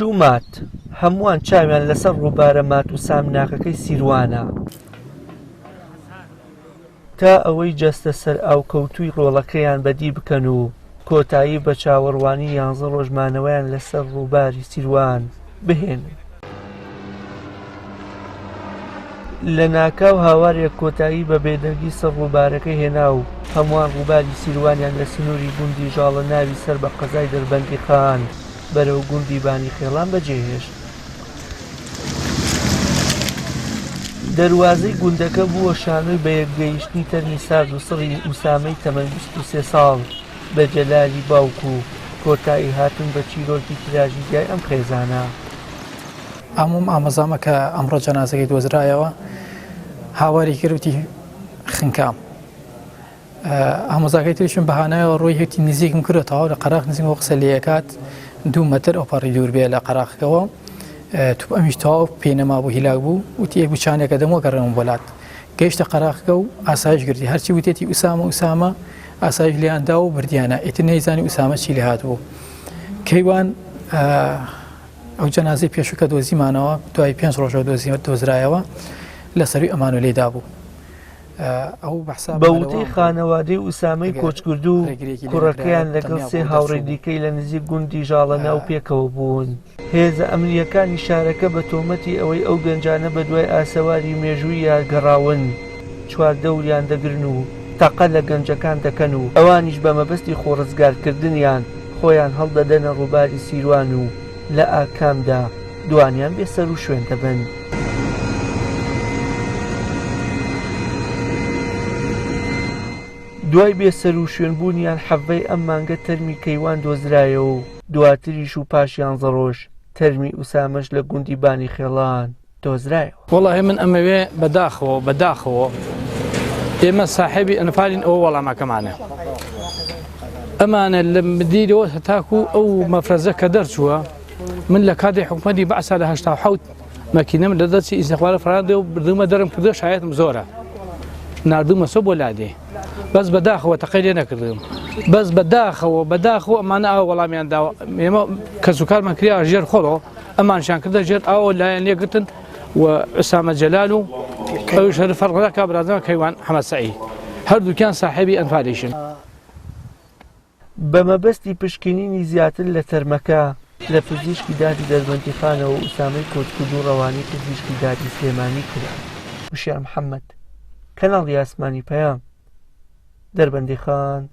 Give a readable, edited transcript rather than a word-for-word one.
و مات، هەمووان چاویان لەسەر ڕووبارە مات و سامناکەکەی سیروانە. تا ئەوەی جەستە سەرئاوکەوتووی ڕۆڵەکەیان بەدی بکەن و کۆتایی بە چاوەڕوانی یانزە ڕۆژ مانەوەیان لەسەر ڕووباری سیروان بهێنن. لەناکاو هاوارێک کۆتایی بە بێدەنگی سەر ڕووبارەکە هێنا و هەمووان ڕووباری سیروانیان لە سنووری گوندی ژاڵەناوی سەر بە قەزای دەربەندیخان بەرەو گوندی بانیخێڵان بەجێهێشت. دەروازەی گوندەکە بووە شانۆی بەیەکگەیشتنی تەرمی سارد و سڕی ئوسامەی تەمەن 23 ساڵ بە جەلالی باوک و کۆتایی هاتن بە چیرۆکی تراژیدیای ئەم خێزانە. ئامۆم ئامۆزامە کە ئەمڕۆ جەنازەکەی دۆزرایەوە هاواری کرد وتی خنکام. ئامۆزاکەی تریشم بە هانایەوە ڕۆی هێتی نزیکم کردە تەواو لە قەراخ نزیکم قسە لێکات دوو مەتر ئەوپەڕی دوور بێ لە قەراخەکەەوە توپ ئەمیش تەواو پێی نەمابوو هیلاک بوو وتی یەک بچانێکە دەمەوە گەڕێمە بۆلات گەیشتە قەراخەکە و ئاسایش گرتی هەرچی وتێتی ئوسامە ئوسامە ئاسایش لێیان دا و بردیانە ئیتر نەیزانی ئوسامە چی لێ هاتبوو کەیوان ئەو جەنازەی پێشوو کە دۆزیمانەوە دوای پێنج ڕۆژەوە دۆزرایەوە لە سەروی ئەمانۆ لێدا بوو بە وتەی خانەوادەی ئوسامەی کۆچکردوو، کوڕەکەیان لەگەڵ سێ هاوڕێی دیکەی لە نزیک گوندی ژاڵەناو پێکەوە بوون. هێزە ئەمنییەکانی شارەکە بە تۆمەتی ئەوەی ئەو گەنجانە بەدوای ئاسەواری مێژووییا گەڕاون، چواردەوریان دەگرن و تەقە لە گەنجەکان دەکەن و ئەوانیش بە مەبەستی خۆڕزگارکردنیان خۆیان هەڵدەدەنە ڕووباری سیروان و لە ئاکامدا دوانیان بێسەروشوێن دەبن. دوای بێسەروشوێنبوونیان حەڤەی ئەم مانگە تەرمی کەیوان دۆزرایەوە و دواتریش و پاش یانزە ڕۆژ تەرمی ئوسامەش لە گوندی بانیخێڵان دۆزرایەوە. وەڵاهی من ئەمەوێ بەداخەوە بەداخەوە ئێمە ساحێبی ئەنفالین ئەوە وەڵامەکەمانە ئەمانە لە مدیرەوە هەتاکو ئەو مەفرەزە کە دەرچووە من لە کاتی حکومەتی بەعسا لە 87 مەکینەم لە دەستی ئیستیخبارات فراندێ و بردومە دەرم کردو شایەتم زۆرە ناردومە سۆ بۆ لادێ بەس بەداخەوە تەقەی لێ نەکردم بەس بەداخەوە بەداخەوە ئەمانە ئاو وەڵامیان داوە ئێمە کەسوکارمان کریا ژێر خۆڵۆ ئەمانشان کردە ژێر ئاوە لایەن لێگرتن و ئوسامە جەلال و ئەویش هەر فەرق ناکا برادەران کەیوان حەمە سەعید هەردووکیان ساحێبی ئەنفالیشن. بە مەبەستی پشکنینی زیاتر لە تەرمەکە لە پزیشکی دادی دەربەندیخانەوە ئوسامەی کۆچکردوو ڕەوانەی پزیشکی دادی سلێمانی کرا. وشیار محەمەد، کەناڵی ئاسمانی پەیام، دەربەندیخان.